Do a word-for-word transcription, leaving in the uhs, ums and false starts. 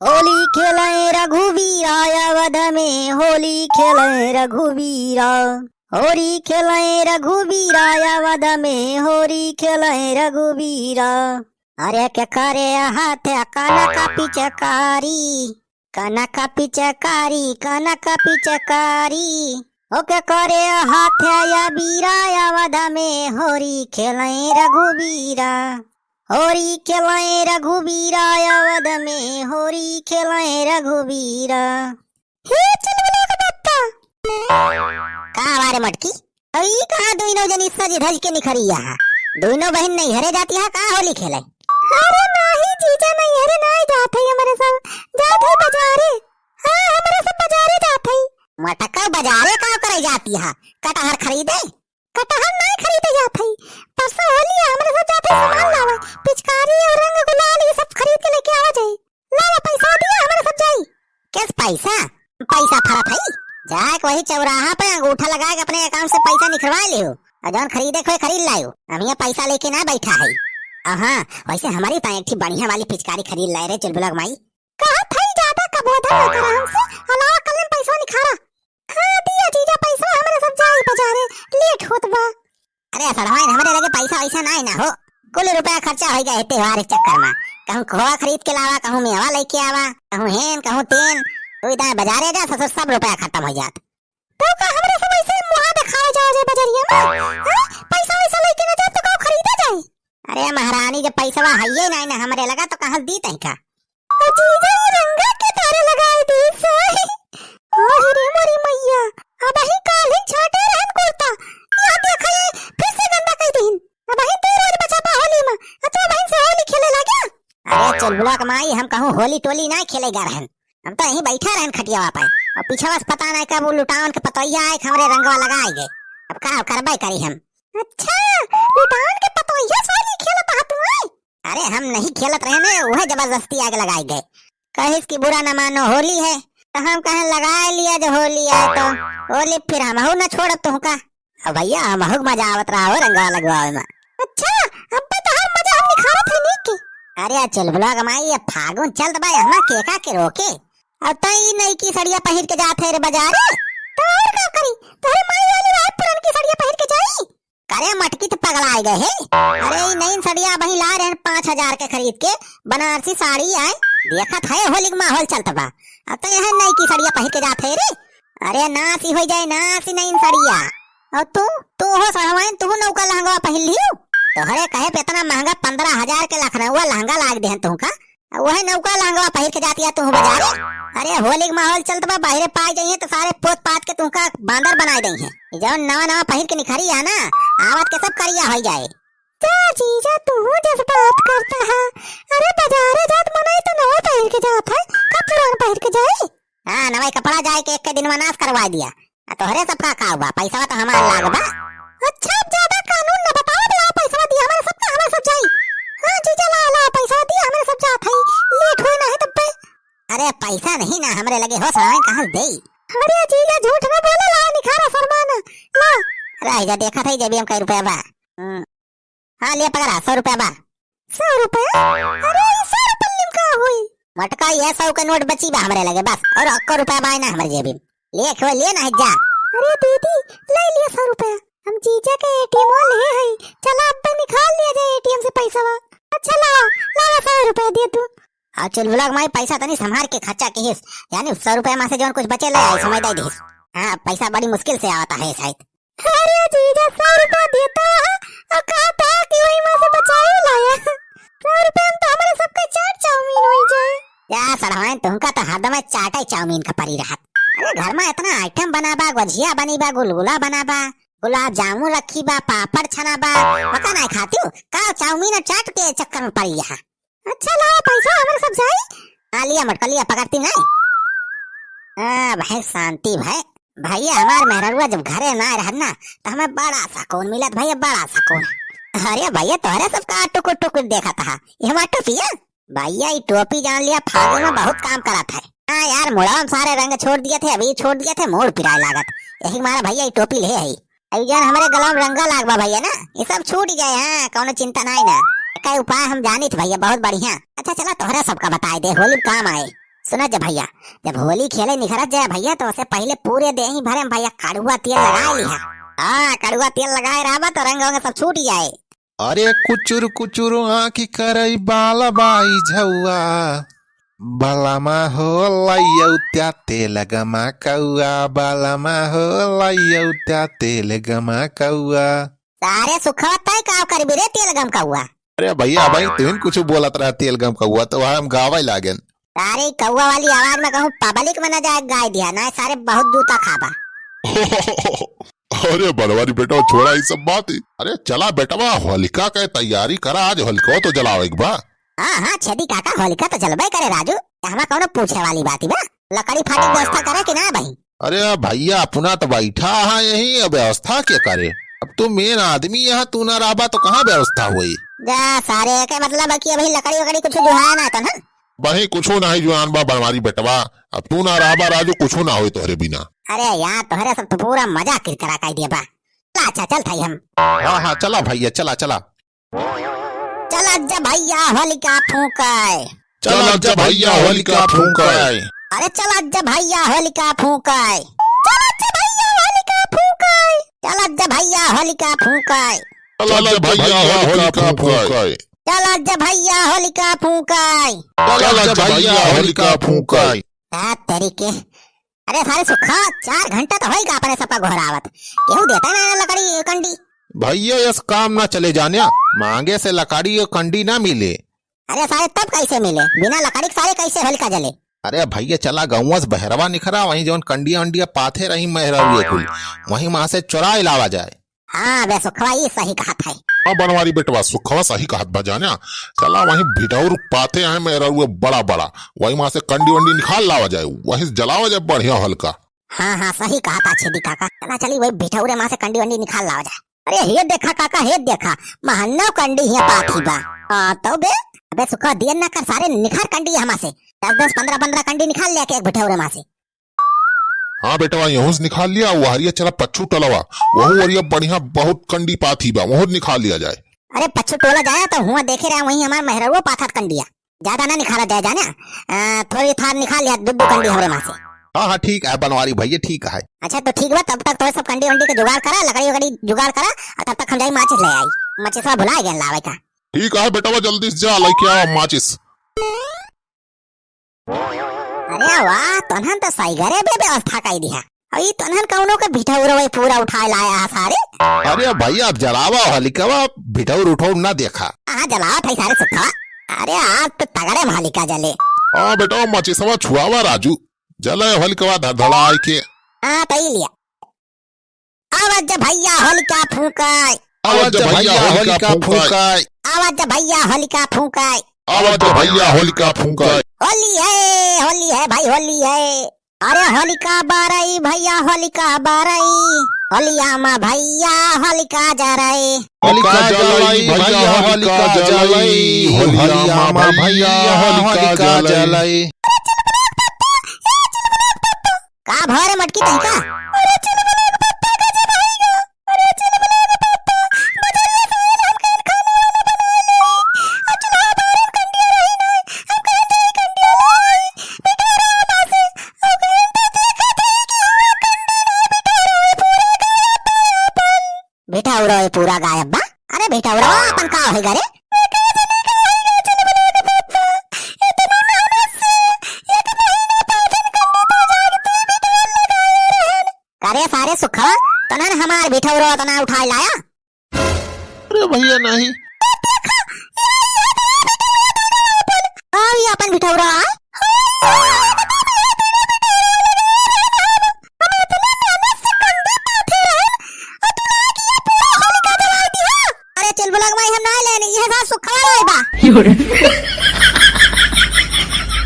होली खेलैं रघुबीरा अवध में, होली खेलैं रघुबीरा। होरी खेलैं रघुबीरा अवध में, होरी खेलैं रघुबीरा। अरे के करे हाथ कनक पिचकारी, कनक पिचकारी, कनक पिचकारी। ओ के करे हाथ अबीरा अवध में, होरी खेलैं रघुबीरा। होरी खेलैं रघुबीरा अवध में, होरी खेलैं रघुबीरा। हे चुलबुला के बप्पा। का हवा रे मटकी? अरे ई कहाँ दुइनो जनी सज धज के निखरी यहाँ? दुइनो बहिन नैहरे जाती है का होली खेले? अरे नाही जीजा, नैहरे नाही जात है हमरे सब, जात है बजारे। हाँ, हमरे सब बजारे जात है। मटका बजारे का करे जाती है? कटहर खरीदे? कटहर नाही खरीदे जात है, परसों होली है, हमरे सब जात है सामान लावे, पिचकारी और रंग गुलाल ये सब खरीद के लेके आवा जाए। लावा पैसा दिया, हमरे सब जाई। किस पैसा? पैसा फरत है? जाके वही चौराहा पे अंगूठा लगा के अपने account से पैसा निकलवा लियो। और जौन खरीदे के होए खरीद लायो। हम यहाँ पैसा लेके ना बैठा है। और हाँ, वैसे हमरी ताईं एक ठे बढ़िया वाली पिचकारी खरीद लाए रे चुलबुला के माई। कहत है ज्यादा कबोधन ना करा हमसे, अलावा कल में पैसा निखारा। हाँ दिया जीजा पैसा, हमरे सब जाई बजारे, late होत बा। अरे सड़वाइन, हमरे लगे पैसा वैसा नाई ना हो, कुल रुपया खर्चा होइ गए है त्योहार के चक्कर में। कहूँ खोआ खरीद के लावा, कहूँ मेवा लेके आवा, कहूँ हेन कहूँ तेन, तू इतना बजारे जा ससुर, सब रुपया खत्म होइ जात। तो का हमरे सब ऐसे मुँह देखावे जाओ जे बजरिया में? हाँ? पैसा वैसा लेके ना जाए तो का खरीदा जाए? अरे महारानी, जब पैसवा हइये नाई ना हमरे लगा तो कहाँ से दी तहीं का? आ जीजा, ई रंगा के तारे लगाए दी से। ओह रे मोरी मैया, अबहीं काल्हिन छाटे रहन कुर्ता, या देखा ये फिर से गंदा कइ दिहिन। अबहीं तू रोज बचा पा होली में, आ तू अबहीं से होली खेले लाग्या। अरे चुलबुला के माई, हम कहूँ होली टोली ना खेले गा रहन, हम तो यहीं बैठा रहन खटियावा पे। और पीछवा से पता नहीं कब वो लुटावन के पतोहिया आए, हमरे रंगवा लगाए गए। अब का करबे करी हम। अच्छा, लुटावन के पतोहिया से होली खेलत हा तू, आए? अरे हम नहीं खेलत रहे ने, उहे जबरदस्ती आके लगाई गए। कहिस कि बुरा न मानो होली है, तो हम कहे लगाए लिया जो होली आए तो होली फिर हमहू न छोड़ब तुहका। अब भैया हमहू के मजा आवत रहा हो रंगवा लगवावे में। अच्छा, अब तो हर मजा हम निखारत है नीक के। अरे चुलबुला के माई, ये फागुन चलत बा, हमा केका के रोके? अब तो ई नई की सड़िया पहिर के जात है रे बजारे। तो और का करी? तोहरे माई वाली रहे पुरन की सड़िया पहिर के जाई। करे मटकी तो पगलाए गए है। अरे ई नई सड़िया वहीं ला रहे पाँच हजार के खरीद के, बनारसी साड़ी आए, देखत है होली के माहौल चलत बा। अब तो यह नई की सड़िया पहिर के जात है रे। अरे नासी होइ जाए, नासी नई सड़िया। और तू, तू हो सड़वाइन, तू नौका लहंगवा पहिर लियो। तोहरे कहे पे इतना महंगा पन्द्रह हजार के लखनऊआ लहंगा लाग देहन तुहका। आ उहे नौका लहंगवा पहिर के जातिया तू बजारे। अरे होली के माहौल चलत बा, बाहरे पाए जाइए तो सारे पोत पात के तुहका बांदर बनाए दइहें। ई जौन नवा नवा पहिर के निखरी है ना, आवत के सब करिया होइ जाए। जा जीजा, तू जस बात करता है। अरे बजारे जात मनई तो नवा पहिर के जात है, का पुरान पहिर के जाई? हाँ, नवा कपड़ा जाए के एक के दिन में नाश करवा दिया। आ तोहरे सब का का बा? पैसवा तो हमार लाग बा। अच्छा, अब ज्यादा कानून न बताओ, लाओ पैसवा दिया, हमरे सब का, हमरे सब जाई। हाँ जीजा, लाओ, लाओ पैसवा दिया, हमरे सब जात है, late होए ना है तब पे। अरे पैसा नहीं ना हमरे लगे हो, सामान कहाँ से देई? अरे जीजा झूठ न बोला, लाओ निखारा शर्मा ना, ला। रह जा, देखत है जेबिया में कई रुपया बा। हम्म। हाँ, ले पकड़ा, सौ रुपया बा। सौ रुपया? अरे, ई सौ रुपया में का होई? मटका, ये सौ के नोट बची बा हमरे लगे बस, और अक्को रुपया बा ना हमरे जेबी में। ले, खो, ले ना, जा। अरे दीदी, ले लिया सौ रुपया। हम जीजा के ATM ले है, चला अब निकाल लिया जाए ATM से पैसा। अच्छा लावा, लावा सौ रुपया दे तू। आ चुलबुला के माई, पैसा तनी संभार के खर्चा किहिस, यानी सौ रुपया में से जौन कुछ बचे ले आई, समय दे दिस। हाँ, पैसा बड़ी मुश्किल से आवता है शायद। अरे जीजा, सौ रुपया देता है, और कहता है कि वही में से बचाए लाया। सौ रुपया में तो हमरे सबके चाट चाउमीन होइ जाए। या सड़वाइन, तुमका तो हरदम चाटे चाउमीन का परी रहत। अरे घर में इतना item बना बा, गुजिया बनी बा, गुलगुला बना बा, गुलाब जामुन रखी बा, पापड़ छना बा, पता नहीं खाती हूँ का, चाउमीन और चाट के चक्कर में पड़ी यहाँ। अच्छा, लावा पैसा, हमरे सब जाई। हाँ, लिया मटका, लिया, पकड़ती नहीं। हाँ, भाई, शांति भाई। भैया, हमार मेहररुआ जब घरे ना रहन ना, तो हमें बड़ा सुकून मिलत भैया, बड़ा सुकून। अरे भैया, तोहरे सब का टुकुर टुकुर देखत हा? ये हमार टोपिया? भैया, ये टोपी जान लिया, फागुन में बहुत काम करत है। हाँ यार, मुड़वा में सारे रंग छोड़ दिए थे, अभी छोड़ दिए थे, मूड़ पिराए लागत। यही मारा भैया, ये टोपी ले आई। अभी जौन हमरे गलवा में रंगा लाग बा भैया ना, ये सब छूट जाए, हाँ, कौनो चिंता नाई ना। एका उपाय हम जानित भैया, बहुत बढ़िया। अच्छा चला, तोहरा सबका बताए दे, होली में काम आए। सुना जा भइया, जब होली खेले निखरत जाए भइया, तो ओसे पहिले पूरे देही भरे में भइया कड़ुआ तेल लगाए लिहा। हाँ, कड़ुआ तेल लगाए रहबा तो रंग वंग सब छूट जाए। अरे कुचुर कुचुर आँखी करई बाल बाई झौआ, बलमा हो लइयौ त्या तेल गमा कौआ, बलमा हो लइयौ त्या तेल गमा कौआ। सारे सुखवा तय का करबी रे तेल गम कौआ? अरे भइया, भाई तुम कुछ बोलत रहा तेल गम कौआ, तो वह हम गावे लागेन। सारे कौआ वाली आवाज में कहूँ पब्लिक में न जाए गाय दिया, ना सारे बहुत जूता खाबा। अरे बनवारी बेटवा, छोड़ा ई सब बात। अरे चला बेटवा, होलिका के तैयारी करा, आज होलिका तो जलावे के बा। हाँ, हाँ, छेदी काका, होलिका तो जलबे करे राजू, एहमा कौनो पूछे वाली बात बा? लकड़ी फाटी के व्यवस्था करे कि ना भाई? अरे भइया, अपना तो बैठा है यही, अब व्यवस्था के करे? अब तू मेन आदमी यहाँ, तू ना रहबा तो कहाँ व्यवस्था होई? जा सारे, के मतलब है कि अभी लकड़ी वकड़ी कुछ जुहाया ना तो ना? बही कुछ नहीं जुहान बा बनवारी बेटवा, अब तू ना रहबा राजू, कुछ ना होई तोहरे बिना। अरे यार, तोहरे सब तो पूरा मजाक किरकिरा कर दिया बा। चला, अच्छा, चल थाई हम। हाँ, हाँ, चला भइया, चला, चला। चला जा भइया होलिका फूंकाए। चला जा भइया होलिका फूंकाए। अरे चला जा भइया होलिका फूंकाए। चला जा भइया होलिका फूंकाए। चला जा भइया होलिका फूंकाए। चला जा भइया होलिका फूंकाए। चला जा भइया होलिका फूंकाए। चला जा भइया होलिका फूंकाए। आ, तेरी के। अरे सारे सुखा, चार घंटा तो होइगा अपने सबका गोहरावत, केहू देता ना लकड़ी कंडी। भइया, यस काम ना चले जान्या, मांगे से लकड़ी और कंडी ना मिले। अरे सारे, तब कैसे मिले? बिना लकड़ी के सारे कैसे होलिका जले? अरे भइया, चला गौवा से बहरवा निखरा, वहीं जौन कंडिया वंडिया पाथे रही मेहररुए कुल, वहीं वहां से चुराए लावा जाए। हाँ बे सुखवा, ई सही कहत है। हाँ बनवारी बेटवा, सुखवा सही कहत बा जान्या। चला वहीं भिठौर पाथे हैं मेहररुए बड़ा बड़ा, वहीं वहां से कंडी वंडी निकाल लावा जाए, वहीं से जलावा जाए बढ़िया होलिका। हाँ, हाँ, सही कहत है छेदी काका। चला चली वही भिठौरे माँ से कंडी वंडी निकाल लावा जाए। अरे हे देखा काका, हे देखा, महन्नो कंडी हियाँ पाथी बा। हाँ, तो बे, अबे सुखवा दियन ना कर, सारे निखार कंडी हमा से। दस दस, पन्द्रह पन्द्रह कंडी निकाल लिया के एक भिठौरे माँ से। हाँ बेटवा, यहूँ से निकाल लिया, वहरिया चला पच्छू टोलवा, वहू वरिया बढ़िया बहुत कंडी पाथी बा, वहू निकाल लिया जाए। अरे पच्छू टोला जाया तो हुआ देखे रहा, वहीं हमार मेहररुआ पाथत कंडिया। ज्यादा ना निखारा जाए जाने, अ, थोड़ी थार निकाल लिया, दू दू कंडी हमरे माँ से। हाँ, हाँ, ठीक है बनवारी भइया, ठीक है। अच्छा तो ठीक बा, तब तक तो सब कंडी वंडी के जुगाड़ करा, लकड़ी वकड़ी जुगाड़ करा, और तब तक हम जाई माचिस ले आई। माचिसवा भुला गए लावे का। ठीक है बेटवा, जल्दी से जा लेके आओ माचिस। अरे वाह, तोन्हन तो सही घरे बे व्यवस्था कई दिया। और ई तोन्हन कौनो के भिठौर वही पूरा उठाए लाया है सारे। अरे भइया, अब जलावा होलिकवा, भिठौर उठौर ना देखा। हाँ, जलावा था सारे सुखवा। अरे आज तो तगड़े होलिका जले। हाँ बेटा, माचिसवा छुआवा राजू, जले होलिकवा धड़धड़ाए के। हाँ, पी लिया। आवा जा भइया होलिका फूंकाए। आवा जा भइया होलिका फूंकाए। आवा जा भइया होलिका फूंकाए। आवा जा भइया होलिका फूंकाए। होली है, होली है भाई, होली है। अरे होलिका बारई भइया, होलिका बारई। होलिया मा भइया होलिका जरई। होलिका जलई भइया, होलिका जलई। होलिया मा भइया होलिका जलई। का भवा रे मटकी तनिका? अरे चुलबुला के पप्पा का जब आएगा। अरे चुलबुला के पप्पा, बजरिया से आयल हमके खाना वाना बनाए ले। अब चुल्हा बारे में कंडिया रही ना, हम कहे जाए कंडिया लाई। बेटा रे बासे, अब कहे तो देखा थे कि हुआ कंडी ना बेटा रे पूरा गायब बा अपन। बेटा उरो ये पूरा गायब बा। अरे बेटा उरो अपन का होई गा रे? करे सारे सुखवा, तनन हमार भिठौरो तना उठाए लाया। अरे भइया नहीं। आओ ये अपन भिठौरा। अरे चुलबुला के माई हम ना लेनी, यह सार सुखवा लाए बा।